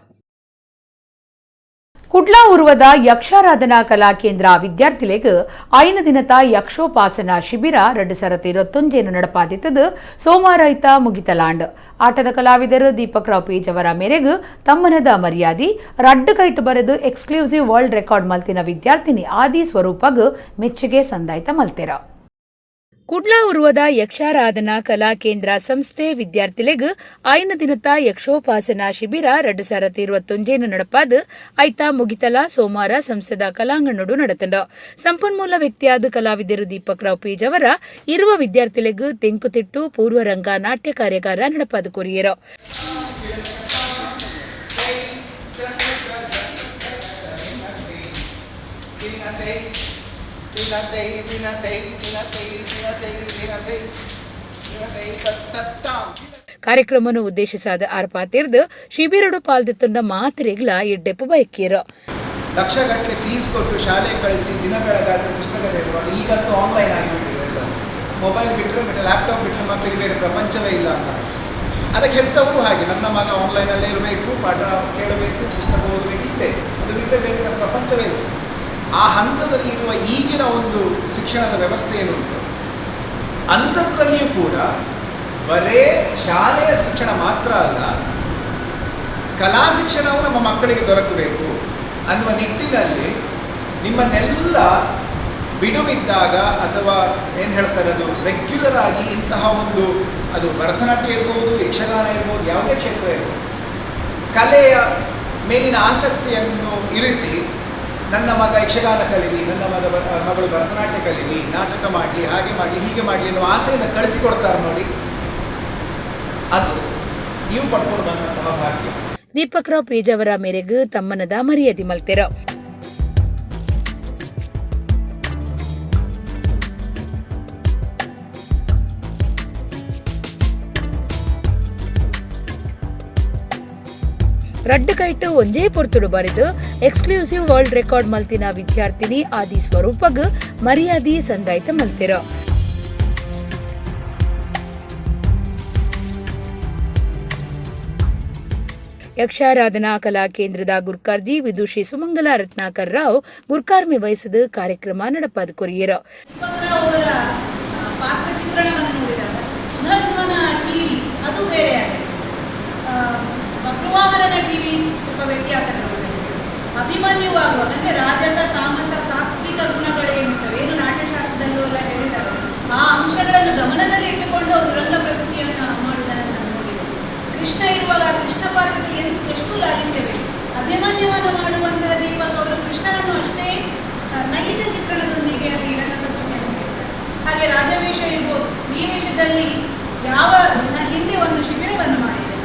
ಕುಡ್ಲಾ ಉರ್ವದ ಯಕ್ಷಾರಾಧನಾ ಕಲಾ ಕೇಂದ್ರ ವಿದ್ಯಾರ್ಥಿಲೆಗ್ 5 ದಿನದ ಯಕ್ಷೋಪಾಸನಾ ಶಿಬಿರ 2021 ನಡಪಾದಿತ್ತದು ಸೋಮವಾರ ಐತ ಮುಗಿತಲಾಂಡ್. ಆಟದ ಕಲಾವಿದರು ದೀಪಕ್ ರಾವ್ ಪೇಜವರ ಮೇರೆಗ್ ತಮ್ಮನದ ಮರ್ಯಾದಿ ರಡ್ಡು ಕೈಟ್ ಬರೆದು exclusive world record ಮಲ್ತಿನ ವಿದ್ಯಾರ್ಥಿನಿ ಆದಿ ಸ್ವರೂಪಗ್ ಮೆಚ್ಚುಗೆ ಸಂದಾಯ್ತ ಮಲ್ತೆರ. ಕುಡ್ಲಾ ಉರ್ವದ ಯಕ್ಷಾರಾಧನಾ ಕಲಾ ಕೇಂದ್ರ ಸಂಸ್ಥೆ ವಿದ್ಯಾರ್ಥಿಲೆಗ್ 5 ದಿನದ ಯಕ್ಷೋಪಾಸನಾ ಶಿಬಿರ 2021 ನಡಪಾದ್ ಐತ ಮುಗಿತಲ ಸೋಮವಾರ ಸಂಸ್ಥೆದ ಕಲಾಂಗಣಡು ನಡತಂಡ. ಸಂಪನ್ಮೂಲ ವ್ಯಕ್ತಿಯಾದ ಕಲಾವಿದರು ದೀಪಕ್ ರಾವ್ ಪೇಜವರ ಇರುವ ವಿದ್ಯಾರ್ಥಿಲೆಗ್ ತೆಂಕುತಿಟ್ಟು ಪೂರ್ವರಂಗ ನಾಟ್ಯ ಕಾರ್ಯಾಗಾರ ನಡಪಾದ ಕೊರಿಯರು. ಕಾರ್ಯಕ್ರಮವನ್ನು ಉದ್ದೇಶಿಸಾದ ಆರ್ಪಾತಿರ್ದು ಶಿಬಿರಡು ಪಾಲ್ದಿತ್ತುಂಡ ಮಾತ್ರೆಗ್ಲ ಎಡ್ಡೆಪ್ಪು ಬಯಕೀರು. ಲಕ್ಷಗಟ್ಟಲೆ ಫೀಸ್ ಕೊಟ್ಟು ಶಾಲೆ ಕಳಿಸಿ ದಿನ ಬೆಳಗಾದರೆ ಪುಸ್ತಕ ತೆಗೆದುಕೊಂಡು ಈಗಂತೂ ಆನ್ಲೈನ್ ಆಗಿಬಿಟ್ಟಿದೆ ಎಲ್ಲ. ಮೊಬೈಲ್ ಬಿಟ್ಟರೆ ಮತ್ತು ಲ್ಯಾಪ್ಟಾಪ್ ಬಿಟ್ಟರೆ ಮಕ್ಕಳಿಗೆ ಬೇರೆ ಪ್ರಪಂಚವೇ ಇಲ್ಲ ಅಂತ. ಅದಕ್ಕೆ ಹೆತ್ತವರು ಹಾಗೆ, ನನ್ನ ಮಗ ಆನ್ಲೈನಲ್ಲೇ ಇರಬೇಕು, ಪಾಠ ಕೇಳಬೇಕು, ಪುಸ್ತಕ ಓದಬೇಕು, ಇಷ್ಟೇ, ಅದು ಬಿಟ್ಟರೆ ಬೇರೆ ಪ್ರಪಂಚವೇ ಇಲ್ಲ. ಆ ಹಂತದಲ್ಲಿರುವ ಈಗಿನ ಒಂದು ಶಿಕ್ಷಣದ ವ್ಯವಸ್ಥೆ ಏನುಂಟು ಅಂಥದ್ರಲ್ಲಿಯೂ ಕೂಡ ಬರೇ ಶಾಲೆಯ ಶಿಕ್ಷಣ ಮಾತ್ರ ಅಲ್ಲ, ಕಲಾ ಶಿಕ್ಷಣವು ನಮ್ಮ ಮಕ್ಕಳಿಗೆ ದೊರಕಬೇಕು ಅನ್ನುವ ನಿಟ್ಟಿನಲ್ಲಿ ನಿಮ್ಮನ್ನೆಲ್ಲ ಬಿಡುವಿದ್ದಾಗ ಅಥವಾ ಏನು ಹೇಳ್ತಾರೆ ಅದು ರೆಗ್ಯುಲರ್ ಆಗಿ ಇಂತಹ ಒಂದು, ಅದು ಭರತನಾಟ್ಯ ಇರ್ಬೋದು, ಯಕ್ಷಗಾನ ಇರ್ಬೋದು, ಯಾವುದೇ ಕ್ಷೇತ್ರ ಇರ್ಬೋದು, ಕಲೆಯ ಮೇಲಿನ ಆಸಕ್ತಿಯನ್ನು ಇರಿಸಿ ನನ್ನ ಮಗ ಯಕ್ಷಗಾನ ಕಲೀಲಿ, ನನ್ನ ಮಗಳು ಭರತನಾಟ್ಯ ಕಲೀಲಿ, ನಾಟಕ ಮಾಡಲಿ, ಹಾಗೆ ಮಾಡಲಿ, ಹೀಗೆ ಮಾಡಲಿ ಅನ್ನುವ ಆಸೆಯನ್ನು ಕಳಿಸಿಕೊಡ್ತಾರೆ ನೋಡಿ, ಅದು ನೀವು ಪಡ್ಕೊಂಡು ಬಂದಂತಹ ಭಾಗ್ಯ. ದೀಪಕ್ ರಾವ್ ಪೇಜಾವರ ಮೇರೆಗೆ ತಮ್ಮನದ ಮರ್ಯಾದೆ ಮಲ್ತೆರ. ರಡ್ಡು ಕೈಟು ಒಂಜೇ ಪೊರ್ತುಡು ಬರೆದು exclusive world record ಮಲ್ತಿನ ವಿದ್ಯಾರ್ಥಿನಿ ಆದಿ ಸ್ವರೂಪಗ್ ಮರ್ಯಾದಿ ಸಂದಾಯ್ತ ಮಲ್ತಿರ. ಯಕ್ಷಾರಾಧನಾ ಕಲಾ ಕೇಂದ್ರದ ಗುರ್ಕಾರ್ಜಿ ವಿದುಷಿ ಸುಮಂಗಲ ರತ್ನಾಕರ್ ರಾವ್ ಗುರ್ಕಾರ್ಮೆ ವಹಿಸಿದ ಕಾರ್ಯಕ್ರಮ ನಡಪಾದ ಕೊರಿಯರು. ಪಾತ್ರ ಚಿತ್ರಣವನ್ನು ನೋಡಿದಾಗ ಸುಧರ್ಮನ ಟಿವಿ ಅದು ಬೇರೆಯಾಗಿತ್ತು, ಬಬ್ರುವಾಹನನ ಟಿವಿ ಸ್ವಲ್ಪ ವ್ಯತ್ಯಾಸ ಕ್ರಮದಲ್ಲಿದೆ. ಅಭಿಮನ್ಯು ಆಗುವಾಗ ಅಂದರೆ ರಾಜಸ ತಾಮಸ ಸಾತ್ವಿಕ ಗುಣಗಳೇನುಂಟವೆ ಏನು ನಾಟ್ಯಶಾಸ್ತ್ರದಲ್ಲೂ ಎಲ್ಲ ಹೇಳಿದ್ದಾರೆ, ಆ ಅಂಶಗಳನ್ನು ಗಮನದಲ್ಲಿ ಇಟ್ಟುಕೊಂಡು ಅವರು ರಂಗ ಪ್ರಸ್ತುತಿಯನ್ನು ಮಾಡುವುದನ್ನು ನಾನು ನೋಡಿದೆ. ಕೃಷ್ಣ ಇರುವಾಗ ಕೃಷ್ಣ ಪಾತ್ರಕ್ಕೆ ಎಷ್ಟು ಲಾಲಿತ್ಯ ಬೇಕು, ಅಭಿಮನ್ಯುವನ್ನು ಮಾಡುವಂತಹ ದೀಪಕ್ ಅವರು ಕೃಷ್ಣನನ್ನು ಅಷ್ಟೇ ನೈಜ ಚಿತ್ರಣದೊಂದಿಗೆ ಅಲ್ಲಿ ರಂಗ ಪ್ರಸ್ತುತಿಯನ್ನು ನೀಡ್ತಾರೆ. ಹಾಗೆ ರಾಜವೇಷ ಇರ್ಬೋದು, ಸ್ತ್ರೀ ವೇಷದಲ್ಲಿ ಯಾವ ಹಿಂದೆ ಒಂದು ಶಿಬಿರವನ್ನು ಮಾಡಿದ್ದೆ,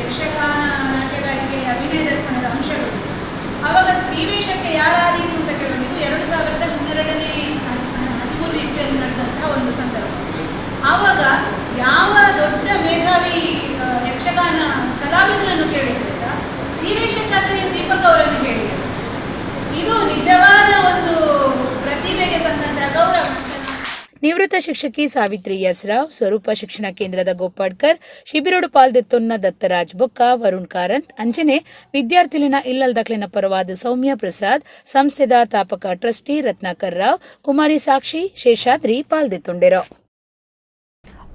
ಯಕ್ಷಗಾನ ನಾಟ್ಯಗಾರಿಕೆಯಲ್ಲಿ ಅಭಿನಯ ದರ್ಪಣದ ಅಂಶಗಳು. ಆವಾಗ ಸ್ತ್ರೀವೇಷಕ್ಕೆ ಯಾರಾದೀತು ಅಂತ ಕೇಳುವುದು 2012ನೇ 13 ಇಸ್ವಿಯಲ್ಲಿ ನಡೆದಂತಹ ಒಂದು ಸಂದರ್ಭ. ಆವಾಗ ಯಾವ ದೊಡ್ಡ ಮೇಧಾವಿ ಯಕ್ಷಗಾನ ಕಲಾವಿದರನ್ನು ಕೇಳಿದರೆ ಸಹ ಸ್ತ್ರೀವೇಷಕ್ಕಾದರೆ ನೀವು ದೀಪಕ್ ಅವರನ್ನು ಹೇಳಿದರು. ಇದು ನಿಜವಾದ ಒಂದು ಪ್ರತಿಭೆಗೆ ಸಂದಂತಹ ಗೌರವ. ನಿವೃತ್ತ ಶಿಕ್ಷಕಿ ಸಾವಿತ್ರಿ ಎಸ್ ರಾವ್, ಸ್ವರೂಪ ಶಿಕ್ಷಣ ಕೇಂದ್ರದ ಗೋಪಾಡ್ಕರ್, ಶಿಬಿರೋಡು ಪಾಲ್ದೆತ್ತೊನ್ನ ದತ್ತರಾಜ್ ಬೊಕ್ಕ, ವರುಣ್ ಕಾರಂತ್, ಅಂಚನೆ ವಿದ್ಯಾರ್ಥಿಲಿನ ಇಲ್ಲಲ್ದಕ್ಲಿನ ಪರವಾದ ಸೌಮ್ಯ ಪ್ರಸಾದ್, ಸಂಸ್ಥೆದ ತಾಪಕ ಟ್ರಸ್ಟಿ ರತ್ನಾಕರ್ ರಾವ್, ಕುಮಾರಿ ಸಾಕ್ಷಿ ಶೇಷಾದ್ರಿ ಪಾಲ್ದೆತ್ತೊಂಡೆರು.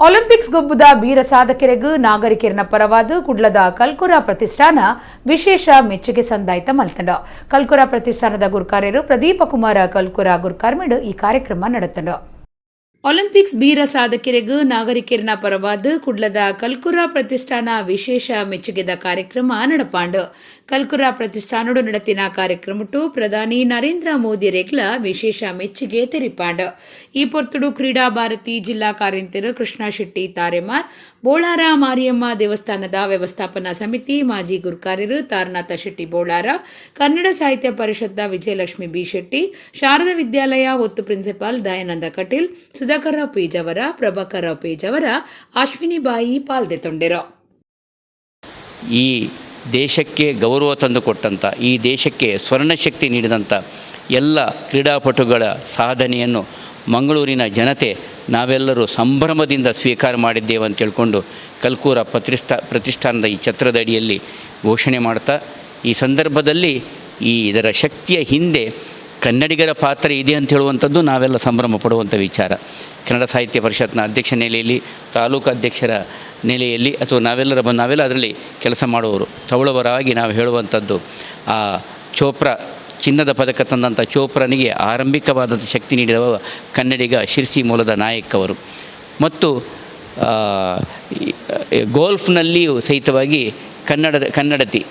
ಒಲಿಂಪಿಕ್ಸ್ ಗೊಬ್ಬುದ ವೀರ ಸಾಧಕರಿಗೂ ನಾಗರಿಕರನ ಪರವಾದ ಕುಡ್ಲದ ಕಲ್ಕುರ ಪ್ರತಿಷ್ಠಾನ ವಿಶೇಷ ಮೆಚ್ಚುಗೆ ಸಂದಾಯ್ತ ಮಲ್ತಂಡ. ಕಲ್ಕುರ ಪ್ರತಿಷ್ಠಾನದ ಗುರ್ಕಾರ್ಯರು ಪ್ರದೀಪ ಕುಮಾರ ಕಲ್ಕುರ ಗುರ್ಕಾರ್ಮಿಡು ಈ ಕಾರ್ಯಕ್ರಮ ನಡೆತಂಡ. ಒಲಿಂಪಿಕ್ಸ್ ಬೀರ ಸಾಧಕರಿಗೂ ನಾಗರಿಕರನ ಪರವಾದ ಕುಡ್ಲದ ಕಲ್ಕುರ ಪ್ರತಿಷ್ಠಾನ ವಿಶೇಷ ಮೆಚ್ಚುಗೆದ ಕಾರ್ಯಕ್ರಮ ನಡಪಾಂಡು. ಕಲ್ಕುರ ಪ್ರತಿಷ್ಠಾನಡು ನಡತಿನ ಕಾರ್ಯಕ್ರಮಟು ಪ್ರಧಾನಿ ನರೇಂದ್ರ ಮೋದಿ ರೇಗ್ಲ ವಿಶೇಷ ಮೆಚ್ಚುಗೆ ತೆರಿಪಾಂಡು. ಈ ಪೊರ್ತುಡು ಕ್ರೀಡಾ ಭಾರತಿ ಜಿಲ್ಲಾ ಕಾರ್ಯಂತರು ಕೃಷ್ಣ ಶೆಟ್ಟಿ ತಾರೆಮಾರ್, ಬೋಳಾರ ಮಾರಿಯಮ್ಮ ದೇವಸ್ಥಾನದ ವ್ಯವಸ್ಥಾಪನಾ ಸಮಿತಿ ಮಾಜಿ ಗುರುಕಾರ್ಯರು ತಾರನಾಥ ಶೆಟ್ಟಿ ಬೋಳಾರ, ಕನ್ನಡ ಸಾಹಿತ್ಯ ಪರಿಷತ್ದ ವಿಜಯಲಕ್ಷ್ಮಿ ಬಿ ಶೆಟ್ಟಿ, ಶಾರದಾ ವಿದ್ಯಾಲಯ ಒತ್ತು ಪ್ರಿನ್ಸಿಪಾಲ್ ದಯಾನಂದ ಕಟೀಲ್, ಸುಧಾಕರ್ರಾವ್ ಪೇಜಾವರ, ಪ್ರಭಾಕರ್ರಾವ್ ಪೇಜಾವರ, ಅಶ್ವಿನಿ ಬಾಯಿ ಪಾಲ್ದೆತೊಂಡೆರು. ಈ ದೇಶಕ್ಕೆ ಗೌರವ ತಂದುಕೊಟ್ಟಂಥ, ಈ ದೇಶಕ್ಕೆ ಸ್ವರ್ಣಶಕ್ತಿ ನೀಡಿದಂಥ ಎಲ್ಲ ಕ್ರೀಡಾಪಟುಗಳ ಸಾಧನೆಯನ್ನು ಮಂಗಳೂರಿನ ಜನತೆ ನಾವೆಲ್ಲರೂ ಸಂಭ್ರಮದಿಂದ ಸ್ವೀಕಾರ ಮಾಡಿದ್ದೇವೆ ಅಂತ ತಿಳ್ಕೊಂಡು ಕಲ್ಕೂರ ಪ್ರತಿಷ್ಠಾನದ ಈ ಛತ್ರದಡಿಯಲ್ಲಿ ಘೋಷಣೆ ಮಾಡ್ತಾ, ಈ ಸಂದರ್ಭದಲ್ಲಿ ಈ ಇದರ ಶಕ್ತಿಯ ಹಿಂದೆ ಕನ್ನಡಿಗರ ಪಾತ್ರ ಇದೆ ಅಂತ ಹೇಳುವಂಥದ್ದು ನಾವೆಲ್ಲ ಸಂಭ್ರಮ ಪಡುವಂಥ ವಿಚಾರ. ಕನ್ನಡ ಸಾಹಿತ್ಯ ಪರಿಷತ್ನ ಅಧ್ಯಕ್ಷ ನೆಲೆಯಲ್ಲಿ, ತಾಲೂಕು ಅಧ್ಯಕ್ಷರ ನೆಲೆಯಲ್ಲಿ, ಅಥವಾ ನಾವೆಲ್ಲ ಅದರಲ್ಲಿ ಕೆಲಸ ಮಾಡುವವರು ತವಳವರಾಗಿ ನಾವು ಹೇಳುವಂಥದ್ದು, ಆ ಚೋಪ್ರಾ ಚಿನ್ನದ ಪದಕ ತಂದಂಥ ಚೋಪ್ರನಿಗೆ ಆರಂಭಿಕವಾದಂಥ ಶಕ್ತಿ ನೀಡಿದವ ಕನ್ನಡಿಗ ಶಿರ್ಸಿ ಮೂಲದ ನಾಯಕ್ ಅವರು. ಮತ್ತು ಗೋಲ್ಫ್ನಲ್ಲಿಯೂ ಸಹಿತವಾಗಿ ಕನ್ನಡತಿ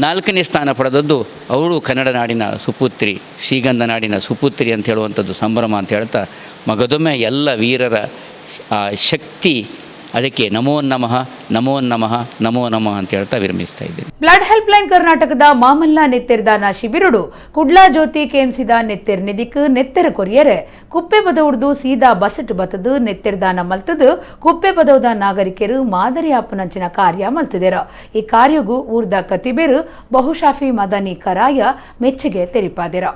4ನೇ ಸ್ಥಾನ ಪಡೆದದ್ದು ಅವರು ಕನ್ನಡ ನಾಡಿನ ಸುಪುತ್ರಿ, ಶ್ರೀಗಂಧ ನಾಡಿನ ಸುಪುತ್ರಿ ಅಂತ ಹೇಳುವಂಥದ್ದು ಸಂಭ್ರಮ ಅಂತ ಹೇಳ್ತಾ, ಮಗದೊಮ್ಮೆ ಎಲ್ಲ ವೀರರ ಆ ಶಕ್ತಿ ಅದಕ್ಕೆ ನಮೋ ನಮಃ, ನಮೋ ನಮಃ, ನಮೋ ನಮಃ ಅಂತ ಹೇಳ್ತಾ ವಿರಮಿಸ್ತಾ ಇದ್ದೇನೆ. Blood help line ಕರ್ನಾಟಕದ ಮಾಮಲ್ಲ ನೆತ್ತೆರ್ದಾನ ಶಿಬಿರುಡು ಕುಡ್ಲಾ ಜ್ಯೋತಿ ಕೆಎಂಸಿದ ನೆತ್ತೆರ್ ನಿಧಿಕ್ ನೆತ್ತೆರ ಕೊರಿಯರೆ ಕುಪ್ಪೆ ಬದವುಡ್ದು ಸೀದಾ ಬಸಟ್ ಬತ್ತದು ನೆತ್ತೆರ್ದಾನ ಮಲ್ತದು ಕುಪ್ಪೆ ಬದೌದ ನಾಗರಿಕರು ಮಾದರಿ ಆಪನಂಚಿನ ಕಾರ್ಯ ಮಲ್ತದೆರು. ಈ ಕಾರ್ಯಗೂ ಊರ್ದ ಕತಿಬೇರು ಬಹುಶಾಫಿ ಮದನಿ ಕರಾಯ ಮೆಚ್ಚುಗೆ ತೆರಿಪಾದೆರು.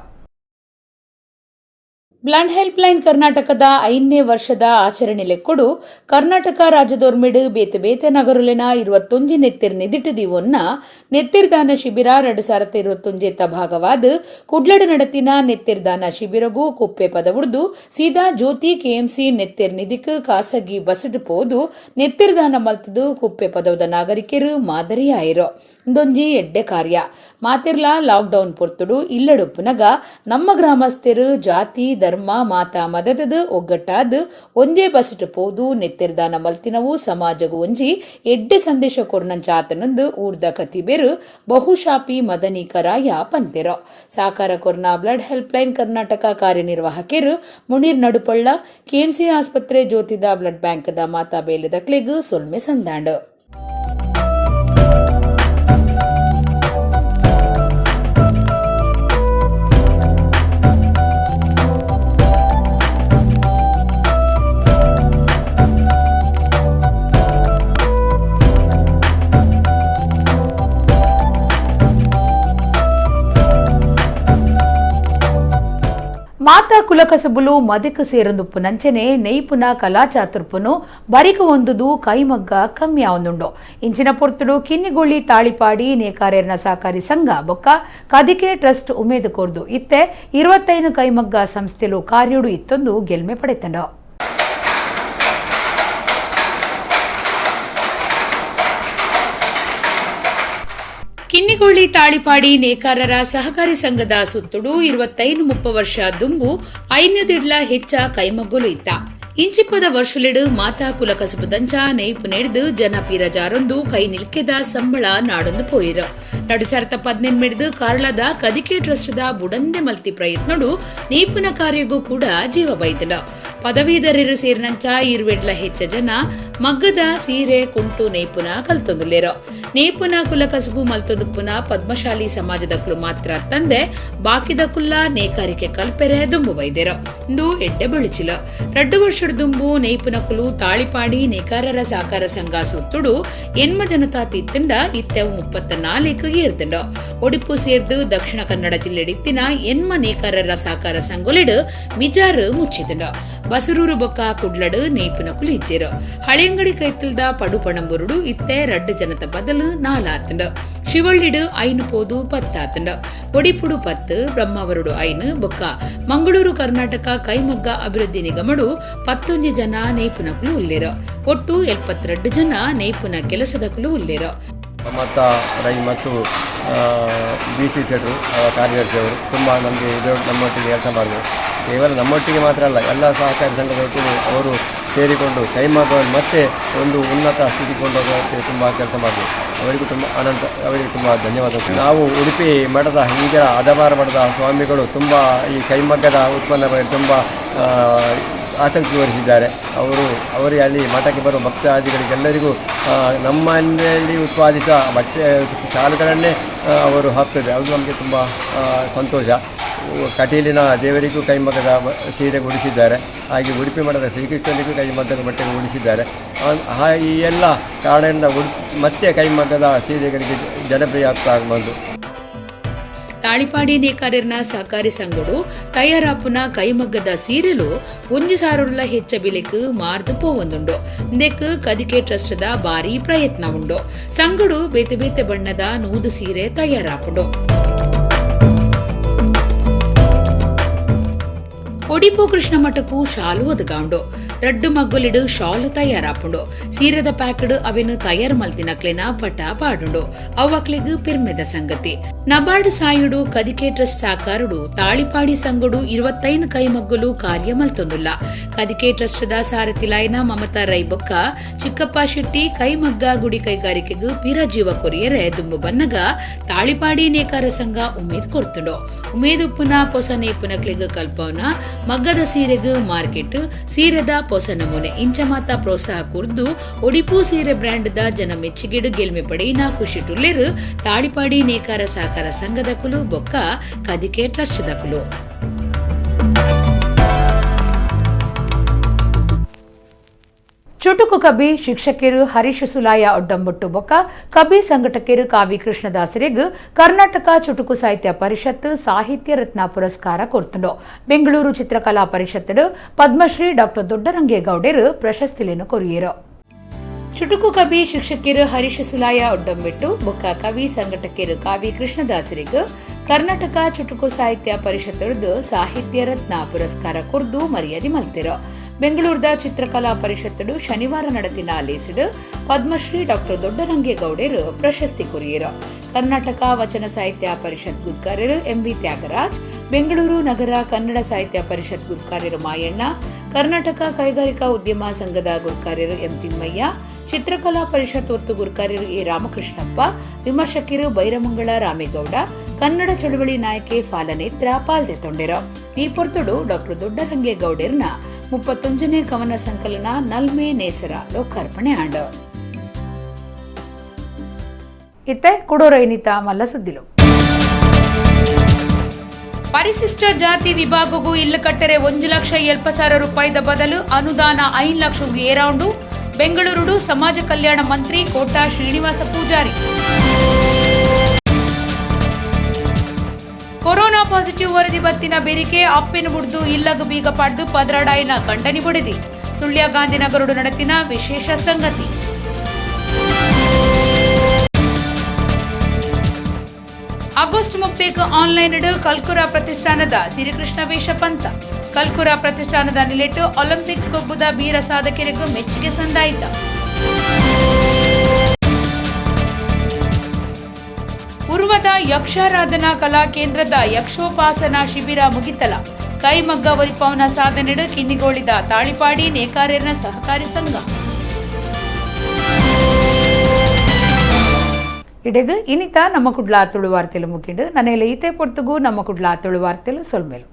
Blood help line ಕರ್ನಾಟಕದ 5ನೇ ವರ್ಷದ ಆಚರಣೆ ಲೆಕ್ಕೊಡು ಕರ್ನಾಟಕ ರಾಜ್ಯದೊರ್ಮಿಡು ಬೇತೆ ಬೇತೆ ನಗರುಲಿನ 21 ನೆತ್ತಿರ್ ನಿದಿಟುದಿವೊನ್ನ ನೆತ್ತಿರ್ದಾನ ಶಿಬಿರ 2021 ಭಾಗವಾದ ಕುಡ್ಲಡು ನಡತಿನ ನೆತ್ತಿರ್ದಾನ ಶಿಬಿರಗೂ ಕುಪ್ಪೆ ಪದವುಡ್ದು ಸೀದಾ ಜ್ಯೋತಿ ಕೆಎಂಸಿ ನೆತ್ತಿರ್ ನಿಧಿಕ್ ಖಾಸಗಿ ಬಸ್ಡ್ ಪೋದು ನೆತ್ತಿರ್ದಾನ ಮಲ್ತದು ಕುಪ್ಪೆ ಪದವುದ ನಾಗರಿಕರು ಮಾದರಿಯಾಯಿರೋ. ಇಂದೊಂಜಿ ಎಡ್ಡೆ ಕಾರ್ಯ ಮಾತಿರ್ಲಾ ಲಾಕ್ಡೌನ್ ಪೊರ್ತುಡು ಇಲ್ಲಡುಪ್ಪುನಗ ನಮ್ಮ ಗ್ರಾಮಸ್ಥರು ಜಾತಿ ಧರ್ಮ ಮಾತಾ ಮದದದು ಒಗ್ಗಟ್ಟಾದ ಒಂಜೇ ಬಸಿಟ್ಟು ಪೋದು ನೆತ್ತಿರ್ದಾನ ಮಲ್ತಿನವು ಸಮಾಜಗೂ ಒಂಜಿ ಎಡ್ಡೆ ಸಂದೇಶ ಕೊರ್ನಂಚಾತನಂದು ಊರ್ದ ಕತಿಬೇರು ಬಹುಶಾಪಿ ಮದನಿ ಕರಾಯ ಪಂತೆರೋ. ಸಾಕಾರ ಕೊರ್ನ blood help line Karnataka ಕಾರ್ಯನಿರ್ವಾಹಕರು ಮುನೀರ್ ನಡುಪಳ್ಳ ಕೆಎಂಸಿ ಆಸ್ಪತ್ರೆ ಜ್ಯೋತಿದ ಬ್ಲಡ್ ಬ್ಯಾಂಕ್ದ ಮಾತಾ ಬೇಲೆದಕ್ಲೆಗ್ ಸೊಲ್ಮೆ ಸಂದಾಂಡು. ಮಾತಾ ಕುಲಕಸಬುಲು ಮದಕ್ ಸೇರೊಂದುಪ್ಪು ನಂಚನೆ ನೆಯ್ಪುನ ಕಲಾಚಾತುರ್ಪುನು ಬರಿಕು ಒಂದುದು ಕೈಮಗ್ಗ ಕಮ್ಮಿ ಆವೊಂದುಂಡು. ಇಂಚಿನ ಪೊರ್ತುಡು ಕಿನ್ನಿಗೋಳಿ ತಾಳಿಪಾಡಿ ನೇಕಾರ್ಯರ್ನ ಸಹಕಾರಿ ಸಂಘ ಬೊಕ್ಕ ಕದಿಕೆ ಟ್ರಸ್ಟ್ ಉಮೇದು ಕೋರ್ದು ಇತ್ತೆ 25 ಕೈಮಗ್ಗ ಸಂಸ್ಥೆಲು ಕಾರ್ಯೋಡು ಇತ್ತೊಂದು ಗೆಲ್ಮೆ ಪಡೆತಂಡು. ಕಿನ್ನಿಗೋಳಿ ತಾಳಿಪಾಡಿ ನೇಕಾರರ ಸಹಕಾರಿ ಸಂಘದ ಸುತ್ತುಡು 25-30 ವರ್ಷ ದುಂಬು 5 ಹೆಚ್ಚ ಕೈಮಗ್ಗಲು ಇತ್ತ. ಇಂಚಿಪ್ಪದ ವರ್ಷಲೆಡು ಮಾತಾ ಕುಲ ಕಸುಬುದಂಚ ನೇಯ್ಪು ನೆಡ್ದು ಜನ ಪೀರಜಾರೊಂದು ಕೈ ನಿಲ್ಕೆದ ಸಂಬಳ ನಾಡೊಂದು ಪೋಯಿರು. 2018 ಮಿಡ್ದು ಕಾರ್ಳದ ಕದಿಕೆ ಟ್ರಸ್ಟ್ದ ಬುಡಂದೆ ಮಲ್ತಿ ಪ್ರಯತ್ನಡು ನೇಯ್ಪುನ ಕಾರ್ಯಗೂ ಕೂಡ ಜೀವ ಬೈದಲು. ಪದವೀಧರರು ಸೇರಿನಂಚ ಇರುವೆಡ್ಲ ಹೆಚ್ಚ ಜನ ಮಗ್ಗದ ಸೀರೆ ಕುಂಟು ನೇಯ್ಪುನ ಕಲ್ತೊಂದುಲ್ಲೇರು. ನೇಯ್ಪುನ ಕುಲ ಕಸುಬು ಮಲ್ತೊದುಪ್ಪುನ ಪದ್ಮಶಾಲಿ ಸಮಾಜದ ಕುಲು ಮಾತ್ರ ತಂದೆ ಬಾಕಿದ ಕುಲ್ಲ ನೇಕಾರಿಕೆ ಕಲ್ಪೆರೆ ದುಂಬು ಬೈದೆರು. ಇಂದು ಎಡ್ಡೆ ಬೆಳಚಿಲ. 2 ವರ್ಷದ ದುಂಬು ನೇಯ್ಪುನ ಕುಲು ತಾಳಿಪಾಡಿ ನೇಕಾರರ ಸಹಕಾರ ಸಂಘ ಸುತ್ತುಡು ಎನ್ಮ ಜನತಾ ತಿತ್ತಂಡ ಇತ್ತೆವು 34 ಏರ್ದಂಡ. ಒಡಿಪು ಸೇರ್ದು ದಕ್ಷಿಣ ಕನ್ನಡ ಜಿಲ್ಲೆಡಿತ್ತಿನ ಎನ್ಮ ನೇಕಾರರ ಸಹಕಾರ ಸಂಘೊಲೆಡು ಮಿಜಾರು ಮುಚ್ಚಿದಂಡ. ಬಸರೂರು ಬೊಕ್ಕ ಕುಡ್ಲಡು ನೇಯ್ಪುನ ಕುಲು ಇಜ್ಜೆರು. ಹಳೆಯಂಗಡಿ ಕೈತಲ್ದ ಪಡುಪಣಂಬುರುಡು ಇತ್ತೆ 2 ಜನತ ಬದಲು 4 ಆತಂಡ. ಶಿವಳ್ಳಿಡು 5 ಪೋದು 10 ಆತಂಡ. ಒಡಿಪುಡು 10, ಬ್ರಹ್ಮಾವರುಡು 5, ಬೊಕ್ಕ ಮಂಗಳೂರು ಕರ್ನಾಟಕ ಕೈಮಗ್ಗ ಅಭಿವೃದ್ಧಿ ನಿಗಮಡು 11 ಜನ ನೇಯ್ಪುನಕುಲು ಉಲ್ಲೇರು. ಒಟ್ಟು 72 ಜನ ನೇಯ್ಪುನ ಕೆಲಸದಕುಲು ಉಲ್ಲೇರು. ಮಮತಾ ರೈ ಮತ್ತು ಬಿ ಸಿ ಶೆಟ್ರು ಕಾರ್ಯದರ್ಶಿಯವರು ತುಂಬ ನಮಗೆ ಇದು ನಮ್ಮೊಟ್ಟಿಗೆ ಕೆಲಸ ಮಾಡಿದರು. ಕೇವಲ ನಮ್ಮೊಟ್ಟಿಗೆ ಮಾತ್ರ ಅಲ್ಲ, ಎಲ್ಲ ಸಹಕಾರಿ ಸಂಘದೊಟ್ಟಿಗೆ ಅವರು ಸೇರಿಕೊಂಡು ಕೈಮಗ್ಗವನ್ನು ಮತ್ತೆ ಒಂದು ಉನ್ನತ ಸ್ಥಿತಿ ಕೊಂಡೋಗೋಕ್ಕೆ ತುಂಬ ಕೆಲಸ ಮಾಡಿದರು. ಅವರಿಗೂ ತುಂಬ ಅನಂತ ಅವರಿಗೆ ತುಂಬ ಧನ್ಯವಾದಗಳು. ನಾವು ಉಡುಪಿ ಮಠದ ಈಗ ಅದಬಾರ ಮಠದ ಸ್ವಾಮಿಗಳು ತುಂಬ ಈ ಕೈಮಗ್ಗದ ಉತ್ಪನ್ನ ಬಗ್ಗೆ ತುಂಬ ಆಸಕ್ತಿ ತೋರಿಸಿದ್ದಾರೆ. ಅವರಿಗೆ ಅಲ್ಲಿ ಮಠಕ್ಕೆ ಬರುವ ಭಕ್ತಾದಿಗಳಿಗೆಲ್ಲರಿಗೂ ನಮ್ಮಲ್ಲಿ ಉತ್ಪಾದಿತ ಬಟ್ಟೆ ಶಾಲುಗಳನ್ನೇ ಅವರು ಹಾಕ್ತದೆ. ಅದು ನಮಗೆ ತುಂಬ ಸಂತೋಷ. ಕಟೀಲಿನ ದೇವರಿಗೂ ಕೈಮಗ್ಗದ ಸೀರೆ ಉಡಿಸಿದ್ದಾರೆ. ಹಾಗೆ ಉಡುಪಿ ಮಠದ ಶ್ರೀಕೃಷ್ಣನಿಗೂ ಕೈಮಗ್ಗದ ಬಟ್ಟೆ ಉಡಿಸಿದ್ದಾರೆ. ಈ ಎಲ್ಲ ಕಾರಣದಿಂದ ಮತ್ತೆ ಕೈಮಗ್ಗದ ಸೀರೆಗಳಿಗೆ ಜನಪ್ರಿಯ ಆಗ್ತಾ ಬಂದು. ತಾಳಿಪಾಡಿ ನೇಕಾರರ್ನ ಸಹಕಾರಿ ಸಂಘಡು ತಯಾರಾಪುನ ಕೈಮಗ್ಗದ ಸೀರೆಲು 1,000 ಹೆಚ್ಚ ಬಿಲೆಕ್ ಮಾರ್ದು ಪೋವೊಂದುಂಡು. ಇಂದೆಕ್ ಕದಿಕೆ ಟ್ರಸ್ಟ್ದ ಭಾರೀ ಪ್ರಯತ್ನ ಉಂಡು. ಸಂಘಡು ಬೇತೆ ಬೇತೆ ಬಣ್ಣದ 100 ಸೀರೆ ತಯಾರಾಪುಂಡು. ಒಡಿಪು ಕೃಷ್ಣ ಮಠಕ್ಕೂ ಶಾಲು ಒದಗಾಂಡು. 2 ಮಗ್ಗುಲಿಡು ಶಾಲು ತಯಾರಾಪುಂಡು. ಸೀರೆದ ಪ್ಯಾಕೆಡ್ ಅವೆನು ತಯಾರು ಮಲ್ತಿನಕ್ಲೆನ ಪಟ ಪಾಡುಂಡು. ಅವಕ್ಲೆಗ್ ಪಿರ್ಮೆದ ಸಂಗತಿ. ನಬಾರ್ಡ್ ಸಾಯುಡು ಕದಿಕೆ ಟ್ರಸ್ಟ್ ಸಾಕಾರುಡು ತಾಳಿಪಾಡಿ ಸಂಗಡು 25 ಕೈಮಗ್ಗುಲು ಕಾರ್ಯ ಮಲ್ತೊಂದುಲ್ಲ. ಕದಿಕೆ ಟ್ರಸ್ಟ್ದ ಸಾರಥಿಲಾಯ್ನ ಮಮತಾ ರೈ ಬೊಕ್ಕ ಚಿಕ್ಕಪ್ಪ ಶೆಟ್ಟಿ ಕೈಮಗ್ಗ ಗುಡಿ ಕೈಗಾರಿಕೆಗೂ ಪಿರಜೀವ ಕೊರಿಯರೆ ದುಂಬು ಬನ್ನಗ ತಾಳಿಪಾಡಿ ನೇಕಾರ ಸಂಘ ಉಮೇದ್ ಕೊರ್ತುಂಡು. ಉಮೇದುಪ್ಪುನ ಪೊಸ ನೇಪುನಕ್ಲೆಗ್ ಕಲ್ಪವನ ಮಗ್ಗದ ಸೀರೆಗ್ ಮಾರ್ಕೆಟ್ ಸೀರೆದ ಪೊಸ ನಮೂನೆ ಇಂಚ ಮಾತ ಪ್ರೋತ್ಸಾಹ ಕುರ್ದು ಒಡಿಪು ಸೀರೆ ಬ್ರ್ಯಾಂಡ್ ದ ಜನ ಮೆಚ್ಚುಗೆಡು ಗೆಲ್ಮೆ ಪಡೆಯಿನ ಖುಷಿಟುಲ್ಲೆರು ತಾಳಿಪಾಡಿ ನೇಕಾರ ಸಹಕಾರ ಸಂಘದ ಕುಲು ಬೊಕ್ಕ ಕದಿಕೆ ಟ್ರಸ್ಟ್ the ಕುಲು. ಚುಟುಕು ಕವಿ ಶಿಕ್ಷಕಿಯರು ಹರೀಶ್ ಸುಲಾಯ ಒಡ್ಡಂಬೊಟ್ಟು ಬೊಕ್ಕ ಕವಿ ಸಂಘಟಕಿಯರು ಕಾವಿ ಕೃಷ್ಣದಾಸರಿಗ್ ಕರ್ನಾಟಕ ಚುಟುಕು ಸಾಹಿತ್ಯ ಪರಿಷತ್ ಸಾಹಿತ್ಯ ರತ್ನ ಪುರಸ್ಕಾರ ಕೊರ್ತುಂಡು. ಬೆಂಗಳೂರು ಚಿತ್ರಕಲಾ ಪರಿಷತ್ ಪದ್ಮಶ್ರೀ ಡಾಕ್ಟರ್ ದೊಡ್ಡರಂಗೇಗೌಡರು ಪ್ರಶಸ್ತಿಯನ್ನು ಕೊರಿಯರು. ಚುಟುಕು ಕವಿ ಶಿಕ್ಷಕಿಯರು ಹರೀಶ್ ಸುಲಾಯ ಒಡ್ಡಂಬೆಟ್ಟು ಬೊಕ್ಕ ಕವಿ ಸಂಘಟಕಿಯರು ಕಾವಿ ಕೃಷ್ಣದಾಸರಿಗ್ ಕರ್ನಾಟಕ ಚುಟುಕು ಸಾಹಿತ್ಯ ಪರಿಷತ್ ಸಾಹಿತ್ಯ ರತ್ನ ಪುರಸ್ಕಾರ ಕೊರ್ದು ಮರ್ಯಾದೆ ಮಲ್ತಿರು. ಬೆಂಗಳೂರದ ಚಿತ್ರಕಲಾ ಪರಿಷತ್ತು ಶನಿವಾರ ನಡೆದಿನ ಲೇಸಿಡು ಪದ್ಮಶ್ರೀ ಡಾಕ್ಟರ್ ದೊಡ್ಡರಂಗೇಗೌಡರು ಪ್ರಶಸ್ತಿ ಕೊರಿಯರು. ಕರ್ನಾಟಕ ವಚನ ಸಾಹಿತ್ಯ ಪರಿಷತ್ ಗುರ್ಕಾರ್ಯರು ಎಂವಿ ತ್ಯಾಗರಾಜ್, ಬೆಂಗಳೂರು ನಗರ ಕನ್ನಡ ಸಾಹಿತ್ಯ ಪರಿಷತ್ ಗುರ್ಕಾರ್ಯರು ಮಾಯಣ್ಣ, ಕರ್ನಾಟಕ ಕೈಗಾರಿಕಾ ಉದ್ಯಮ ಸಂಘದ ಗುರ್ಕಾರ್ಯರು ಎಂ ತಿಮ್ಮಯ್ಯ, ಚಿತ್ರಕಲಾ ಪರಿಷತ್ ಒತ್ತು ಗುರ್ಕಾರ್ಯರು ಎ ರಾಮಕೃಷ್ಣಪ್ಪ, ವಿಮರ್ಶಕರು ಬೈರಮಂಗಳ ರಾಮೇಗೌಡ, ಕನ್ನಡ ಚಳುವಳಿ ನಾಯಕಿ ಫಾಲನೇತ್ರ ಪಾಲ್ದೆ ತೊಂಡೆರು. ಈ ಪೊರ್ತುಡು ಡಾಕ್ಟರ್ ದೊಡ್ಡರಂಗೇಗೌಡರ್ನ 31ನೇ ಕವನ ಸಂಕಲನ ನಲ್ಮೆ ನೇಸರ ಲೋಕಾರ್ಪಣೆ ಆಂಡ. ಇತ್ತೆ ಕುಡೋರೈನಿತ ಮಲ್ಲ ಸುದ್ದಿಲು. ಪರಿಶಿಷ್ಟ ಜಾತಿ ವಿಭಾಗಗೂ ಇಲ್ಲ ಕಟ್ಟರೆ 1,70,000 ರೂಪಾಯಿದ ಬದಲು ಅನುದಾನ 5 ಲಕ್ಷ ಏರೌಂಡು. ಬೆಂಗಳೂರು ಸಮಾಜ ಕಲ್ಯಾಣ ಮಂತ್ರಿ ಕೋಟಾ ಶ್ರೀನಿವಾಸ ಪೂಜಾರಿ. ಕೊರೋನಾ ಪಾಸಿಟಿವ್ ವರದಿ ಬತ್ತಿನ ಬೆರಿಕೆ ಅಪ್ಪಿನ ಬುಡ್ದು ಇಲ್ಲಗ ಬೀಗ ಪಾಡ್ದು ಪದ್ರಾಡಾಯಿನ ಖಂಡನಿ ಬಡಿದಿ. ಸುಳ್ಯ ಗಾಂಧಿನಗರಡು ನಡೆತಿನ ವಿಶೇಷ ಸಂಗತಿ. ಆಗಸ್ಟ್ 30 ಆನ್ಲೈನ್ ಕಲ್ಕುರ ಪ್ರತಿಷ್ಠಾನದ ಸಿರಿಕೃಷ್ಣ ವೇಷಪಂತ. ಕಲ್ಕುರ ಪ್ರತಿಷ್ಠಾನದ ನಿಲೆಟ್ಟು ಒಲಿಂಪಿಕ್ಸ್ ಕೊಬ್ಬುದ ವೀರ ಸಾಧಕರಿಗೂ ಮೆಚ್ಚುಗೆ ಸಂದಾಯಿತ. ಉರ್ವದ ಯಕ್ಷಾರಾಧನಾ ಕಲಾ ಕೇಂದ್ರದ ಯಕ್ಷೋಪಾಸನಾ ಶಿಬಿರ ಮುಗಿತಲ. ಕೈಮಗ್ಗ ಒರಿಪಾವುನ ಸಾಧನೆಡ್ ಕಿನ್ನಿಗೋಳಿದ ತಾಳಿಪಾಡಿ ನೇಕಾರರ್ನ ಸಹಕಾರಿ ಸಂಘ. ಇಡೆಗ್ ಇನಿತ ನಮ್ಮ ಕುಡ್ಲ ತುಳುವಾರ್ತೆಲು ಮುಗಿಂಡು. ನನೇಲೆ ಈತೆ ಪೊರ್ತುಗು ನಮ್ಮ ಕುಡ್ಲ ತುಳುವಾರ್ತೆಲು ಸೊಲ್ಮೆಲು.